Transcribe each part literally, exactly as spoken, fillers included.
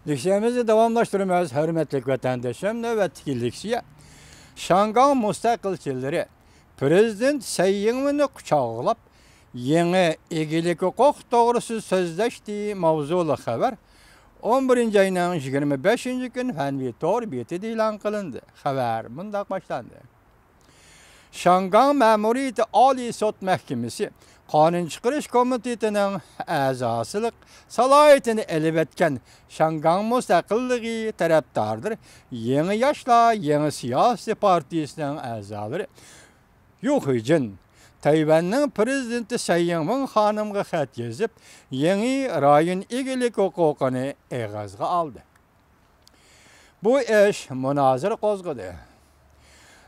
لېكسىيەمىزنى داۋاملاشتۇرىمىز، ھۆرمەتلىك ۋەتەنداشلىرىم. نۆۋەتتىكى لېكسىيە شياڭگاڭ مۇستەقىلچىلىرى پىرېزىدېنت سەي يىڭۋېننى قۇچاقلاپ، يېڭى ئىگىلىك ھوقۇق توغرىسىدا سۆزلەشتى ماۋزۇلۇق خەۋەر ئون بىرىنچى ئاينىڭ يىگىرمە بەشىنچى كۈنى فەنۋى تور بېتىدە ئېلان قىلىندى. خەۋەر مۇنداق باشلاندى. شياڭگاڭ مەمۇرىيىتى ئالىي سوت مەھكىمىسى قانۇن چىقىرىش كومىتېتىنىڭ ئەزاسىلىق سالاھىيىتىنى ئېلىۋەتكەن شياڭگاڭ مۇستەقىللىقى تەرەپدارلىرى، يېڭى ياشلار يېڭى سىياسىي پارتىيىسىنىڭ ئەزالىرى يۇ خۇيجىن تەيۋەننىڭ پىرېزىدېنتى سەي يىڭۋېن خانىمغا خەت يېزىپ، يېڭى رايون ئىگىلىك ھوقۇقىنى ئېغىزغا ئالدى. بۇ ئىش مۇنازىرە قوزغىدى.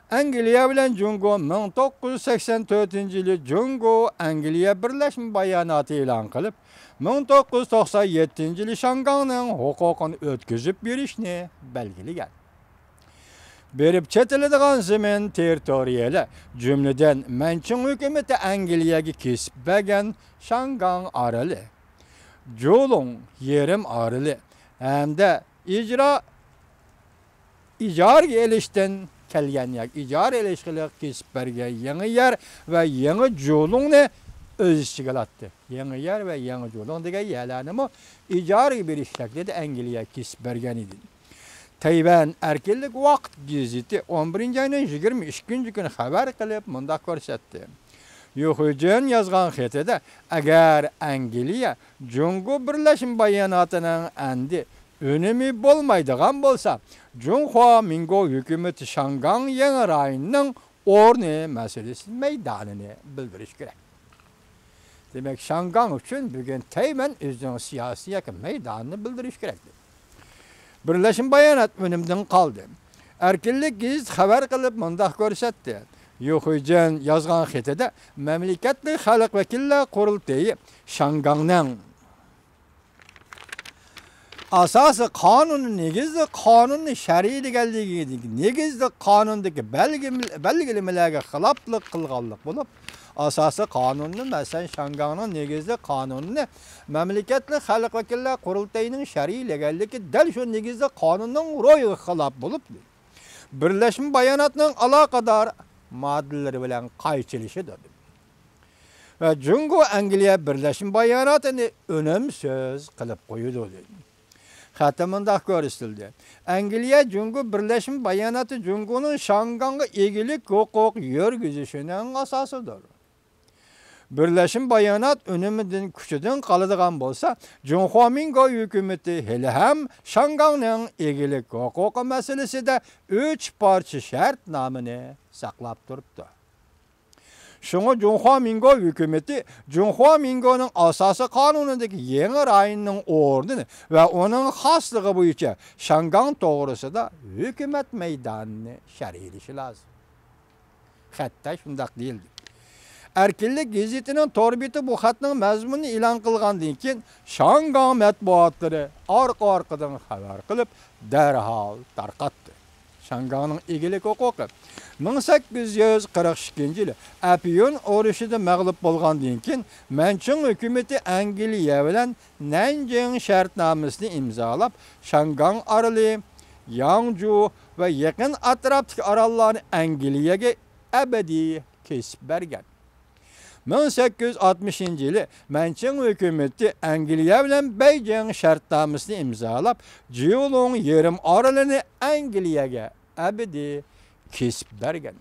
ئەنگلىيە بىلەن جۇڭگو مىڭ توققۇز يۈز سەكسەن تۆتىنچى يىلى جۇڭگو ئەنگلىيە بىرلەشمە باياناتى ئېلان قىلىپ، مىڭ توققۇز يۈز توقسان يەتتىنچى يىلى شياڭگاڭنىڭ ھوقۇقىنى ئۆتكۈزۈپ بېرىشنى بەلگىلىگەن. بېرىپ چېتىلىدىغان زېمىن، تېررىتورىيەلەر، جۈملىدىن مەنچىڭ ھۆكۈمىتى ئەنگلىيەگە كېسىپ بەرگەن شياڭگاڭ ئارىلى، جۇلۇڭ يېرىم ئارىلى ھەمدە ئىجرا، ئىجارىگە ئېلىشتىن كەلگەن ياكى ئىجارە ئېلىشقىلىق كېسىپ بەرگەن يېڭى يەر ۋە يېڭى جۇلۇڭنى ئۆز ئىچىگە ئالاتتى. يېڭى يەر ۋە يېڭى جۇلۇڭ دېگەن يەرلەرنىمۇ ئىجارىگە بېرىش شەكلىدە ئەنگلىيە كېسىپ بەرگەن ئىدى. تەيۋەن ئەركىنلىك ۋاقىت گېزىتى ئون بىرىنچى ئاينىڭ يىگىرمە ئىككىنچى كۈنى خەۋەر قىلىپ مۇنداق كۆرسەتتى. يۇ خۇيجىن يازغان خېتىدە، ئەگەر ئەنگلىيە جۇڭگو بىرلەشمە باياناتىنىڭ ئەمدى ئۈنۈمى بولمايدىغان بولسا، جۇڭخۇا مىڭگو ھۆكۈمىتى شياڭگاڭ يېڭى رايونىنىڭ ئورنى مەسىلىسى مەيدانىنى بىلدۈرۈش كېرەك. دېمەك، شياڭگاڭ ئۈچۈن بۈگۈن تەيۋەن ئۆزىنىڭ سىياسىي ياكى مەيدانىنى بىلدۈرۈش كېرەك. بىرلەشمە بايانات ئۈنۈمدىن قالدى. ئەركىنلىك گېزىتى خەۋەر قىلىپ مۇنداق كۆرسەتتى. يۇ خۇيجىن يازغان خېتىدە، مەملىكەتلىك خەلق ۋەكىللەر قۇرۇلتىيى شياڭگاڭنىڭ ئاساسىي قانۇنى، نېگىزلىك قانۇننى شەرھلىگەنلىكى، نېگىزلىك قانۇندىكى بەلگىم-، بەلگىلىمىلەرگە خىلاپلىق قىلغانلىق بولۇپ، ئاساسىي قانۇننى، مەسىلەن، شياڭگاڭنىڭ نېگىزلىك قانۇنىنى مەملىكەتلىك خەلق ۋەكىللەر قۇرۇلتىيىنىڭ شەرھلىگەنلىكى دەل شۇ نېگىزلىك قانۇننىڭ روھىغا خىلاپ بولۇپ، بىرلەشمە باياناتنىڭ ئالاقىدار ماددىلىرى بىلەن قايچىلىشىدۇ. ۋە جۇڭگو ئەنگلىيە بىرلەشمە باياناتىنى ئۈنۈمسىز قىلىپ قويىدۇ، دېدى. خەتتە مۇنداق كۆرسىتىلدى. ئەنگلىيە جۇڭگو بىرلەشمە باياناتى جۇڭگونىڭ شياڭگاڭغا ئىگىلىك ھوقۇق يۈرگۈزۈشىنىڭ ئاساسىدۇر. بىرلەشمە بايانات ئۈنۈمىدىن، كۈچىدىن قالىدىغان بولسا، جۇڭخۇا مىڭگو ھۆكۈمىتى ھېلىھەم شياڭگاڭنىڭ ئىگىلىك ھوقۇقى مەسىلىسىدە ئۈچ پارچە شەرتنامىنى ساقلاپ تۇرۇپتۇ. شۇڭا جۇڭخۇا مىڭگو ھۆكۈمىتى جۇڭخۇا مىڭگونىڭ ئاساسىي قانۇنىدىكى يېڭى رايوننىڭ ئورنىنى ۋە ئۇنىڭ خاسلىقى بويىچە شياڭگاڭ توغرىسىدا ھۆكۈمەت مەيدانىنى شەرھلىشى لازىم. خەتتە شۇنداق دېيىلدى. ئەركىنلىك گېزىتىنىڭ تور بېتى بۇ خەتنىڭ مەزمۇنىنى ئېلان قىلغاندىن كېيىن، شياڭگاڭ مەتبۇئاتلىرى ئارقا-ئارقىدىن خەۋەر قىلىپ، دەرھال تارقاتتى. شياڭگاڭنىڭ ئىگىلىك ھوقۇقى. مىڭ سەككىز يۈز قىرىق ئىككىنچى يىلى ئەپيۈن ئۇرۇشىدا مەغلۇپ بولغاندىن كېيىن، مەنچىڭ ھۆكۈمىتى ئەنگلىيە بىلەن نەنجىڭ شەرتنامىسىنى ئىمزالاپ، شياڭگاڭ ئارىلى، ياڭجۇ ۋە يېقىن ئەتراپتىكى ئاراللارنى ئەنگلىيەگە ئەبەدىي كېسىپ بەرگەن. مىڭ سەككىز يۈز ئاتمىشىنچى يىلى مەنچىڭ ھۆكۈمىتى ئەنگلىيە بىلەن بېيجىڭ شەرتنامىسىنى ئىمزالاپ، جيۇلۇڭ يېرىم ئارىلىنى ئەنگلىيەگە ئەبەدىي كېسىپ بەرگەن.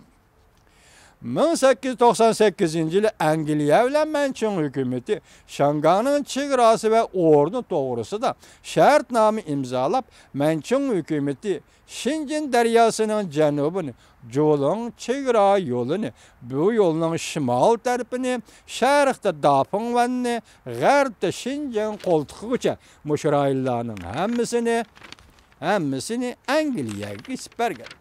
مىڭ سەككىز يۈز توقسان سەككىزىنچى يىلى ئەنگلىيە بىلەن مەنچىڭ ھۆكۈمىتى شياڭگاڭنىڭ چېگراسى ۋە ئورنى توغرىسىدا شەرتنامە ئىمزالاپ، مەنچىڭ ھۆكۈمىتى شىنجىن دەرياسىنىڭ جەنۇبىنى، جۇلۇڭ چېگرا يولىنى، بۇ يولنىڭ شىمال تەرىپىنى، شەرقتە داپىڭۋەننى، غەربتە شىنجىڭ قولتۇقىغىچە مۇشۇ رايونلارنىڭ ھەممىسىنى، ھەممىسىنى ئەنگلىيەگە كېسىپ بەرگەن.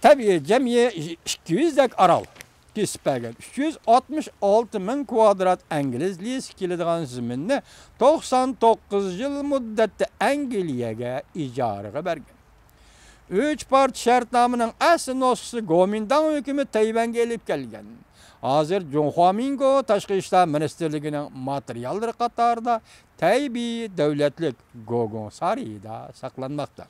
تەبىئىي جەمئىي ئىككى يۈزدەك ئارال كېسىپ بەرگەن. ئۈچ يۈز ئاتمىش ئالتە مىڭ كۋادرات ئىنگلىز لىسى كېلىدىغان زېمىننى توقسان توققۇز يىل مۇددەتتە ئەنگلىيەگە ئىجارىگە بەرگەن. ئۈچ پارچە شەرتنامىنىڭ ئەسلى نۇسخىسى گومىنداڭ ھۆكۈمىتى تەيۋەنگە ئېلىپ كەلگەن. ھازىر جۇڭخۇا مىنگو تاشقى ئىشلار مىنىستىرلىكىنىڭ ماتېرىياللىرى قاتارىدا تەيبېي دۆلەتلىك گوگۇڭ سارىيىدا ساقلانماقتا.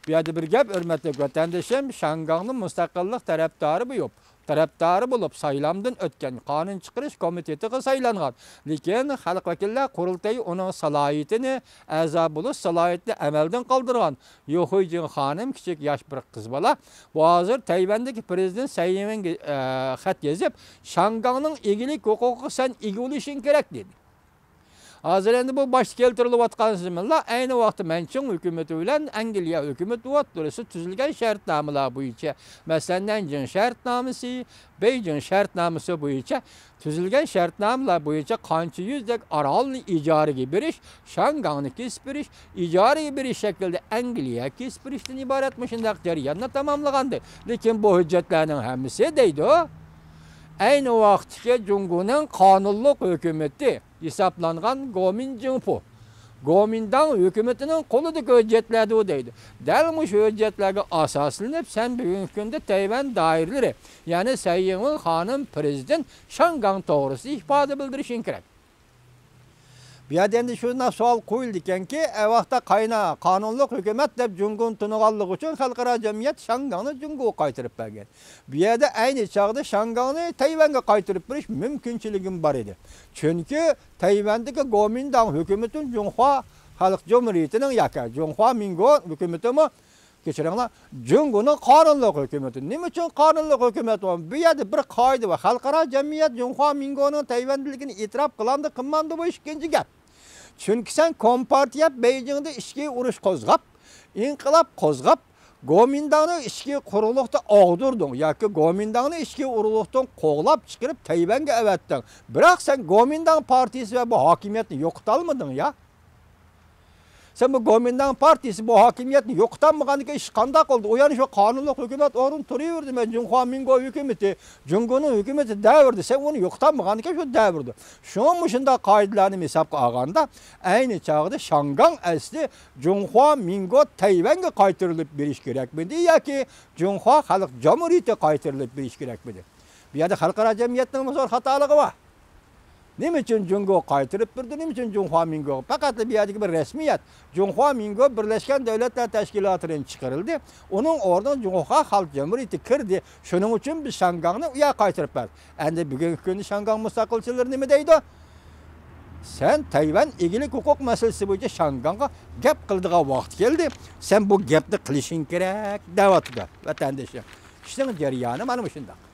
بۇ يەردە بىر گەپ، ھۆرمەتلىك ۋەتەندىشىم، شياڭگاڭنىڭ مۇستەقىللىق تەرەپدارى بولۇپ، تەرەپدارى بولۇپ سايلامدىن ئۆتكەن، قانۇن چىقىرىش كومىتېتىغا سايلانغان، لېكىن خەلق ۋەكىللەر قۇرۇلتىيى ئۇنىڭ سالاھىيىتىنى، ئەزا بولۇش سالاھىيىتىنى ئەمەلدىن قالدۇرغان يۇخۇيجىڭ خانىم، كىچىك ياش بىر قىز بالا، بۇ ھازىر تەيۋەندىكى پىرېزىدېنت سەي ئىڭۋېنگە، ئە، خەت يېزىپ، شياڭگاڭنىڭ ئىگىلىك ھوقۇقىغا سەن ئىگە بولۇشۇڭ كېرەك، دېدى. ھازىر ئەمدى بۇ باشتا كەلتۈرۈلۈۋاتقان زېمىنلار ئەينى ۋاقىتتا مەنچىڭ ھۆكۈمىتى بىلەن ئەنگلىيە ھۆكۈمىتى ئوتتۇرىسىدا تۈزۈلگەن شەرتنامىلار بويىچە، مەسىلەن، نەنجىڭ شەرتنامىسى، بېيجىڭ شەرتنامىسى بويىچە تۈزۈلگەن شەرتنامىلار بويىچە قانچە يۈزدەك ئارالنى ئىجارىگە بېرىش، شياڭگاڭنى كېسىپ بېرىش، ئىجارىگە بېرىش شەكلىدە ئەنگلىيەگە كېسىپ بېرىشتىن ئىبارەت مۇشۇنداق جەرياننى تاماملىغانىدى. لېكىن بۇ ھۆججەتلەرنىڭ ھەممىسى دەيدۇ، ئەينى ۋاقىتتىكى جۇڭگونىڭ قانۇنلۇق ھۆكۈمىتى ھېسابلانغان گومىنداڭ ھۆكۈمىتىنىڭ قولىدىكى ھۆججەتلەردۇ دەيدۇ. دەل مۇشۇ ھۆججەتلەرگە ئاساسلىنىپ، سەن بۈگۈنكى كۈندە تەيۋەن دائىرىلىرى، يەنى سەي ئىڭۋېن خانىم پىرېزىدېنت شياڭگاڭ توغرىسىدا ئىپادە بىلدۈرۈشۈڭ كېرەك. بۇ يەردە ئەمدى شۇنداق سوئال قويۇلىدىكەنكى، ئەۋاقىتتا قاينا قانۇنلۇق ھۆكۈمەت دەپ جۇڭگونى تونۇغانلىقى ئۈچۈن خەلقئارا جەمئىيەت شياڭگاڭنى جۇڭگوغا قايتۇرۇپ بەرگەن. بۇ يەردە ئەينى چاغدا شياڭگاڭنى تەيۋەنگە قايتۇرۇپ بېرىش مۇمكىنچىلىكىمۇ بار ئىدى. چۈنكى تەيۋەندىكى گومىنداڭ ھۆكۈمىتى جۇڭخۇا خەلق جۇمھۇرىيىتىنىڭ ياكى جۇڭخۇا مىنگو ھۆكۈمىتىمۇ، كەچۈرۈڭلار، جۇڭگونىڭ قانۇنلۇق ھۆكۈمىتى. نېمە ئۈچۈن قانۇنلۇق ھۆكۈمەت بار؟ بۇ يەردە بىر قائىدە بار. خەلقئارا جەمئىيەت جۇڭخۇا مىنگونىڭ تەيۋەندىلىكىنى ئېتىراپ قىلامدۇ، قىلمامدۇ، بۇ ئىككىنچى گەپ. چۈنكى سەن كومپارتىيە بېيجىڭدا ئىچكى ئۇرۇش قوزغاپ، ئىنقىلاب قوزغاپ، گومىنداڭنى ئىچكى قۇرۇقلۇقتا ئاغدۇردۇڭ ياكى گومىنداڭنى ئىچكى قۇرۇقلۇقتىن قوغلاپ چىقىرىپ تەيۋەنگە ئەۋەتتىڭ. بىراق سەن گومىنداڭ پارتىيىسى ۋە بۇ ھاكىمىيەتنى يوقىتالمىدىڭ يا. سەن بۇ گومىنداڭ پارتىيىسى بۇ ھاكىمىيەتنى يوقىتالمىغاندىكىن ئىش قانداق بولدى؟ ئۇ يەنە شۇ قانۇنلۇق ھۆكۈمەت ئورنىدا تۇرۇۋېرىدىمۇ؟ جۇڭخۇا مىنگو ھۆكۈمىتى، جۇڭگونىڭ ھۆكۈمىتى دەۋرىدە سەن ئۇنى يوقىتالمىغاندىكىن شۇ دەۋرىدە. شۇڭا مۇشۇنداق قائىدىلەرنى ھېسابقا ئالغاندا، ئەينى چاغدا شياڭگاڭ ئەسلى جۇڭخۇا مىنگو تەيۋەنگە قايتۇرۇلۇپ بېرىش كېرەكمىدى ياكى جۇڭخۇا خەلق جۇمھۇرىيىتىگە قايتۇرۇلۇپ بېرىش كېرەكمىدى؟ بۇ يەردە خەلقئارا جەمئىيەتنىڭمۇ زور خاتالىقى بار. نېمە ئۈچۈن جۇڭگو قايتۇرۇپ بېرىدۇ؟ نېمە ئۈچۈن جۇڭخۇا مىنگو؟ پەقەتلا بۇ يەردىكى بىر رەسمىيەت. جۇڭخۇا مىنگو بىرلەشكەن دۆلەتلەر تەشكىلاتىدىن چىقىرىلدى. ئۇنىڭ ئورنىغا جۇڭخۇا خەلق جۇمھۇرىيىتى كىردى. شۇنىڭ ئۈچۈن بىز شياڭگاڭنى ئۇ يەرگە قايتۇرۇپ بەردۇق. ئەمدى بۈگۈنكى كۈندە شياڭگاڭ مۇستەقىلچىلىرى نېمە دەيدۇ؟ سەن تەيۋەن ئىگىلىك ھوقۇق مەسىلىسى بويىچە شياڭگاڭغا گەپ قىلىدىغان ۋاقىت كەلدى. سەن بۇ گەپنى قىلىشىڭ كېرەك، دەۋاتىدۇ ۋەتەندىشىم. ئىشنىڭ جەريانى مانا مۇشۇنداق.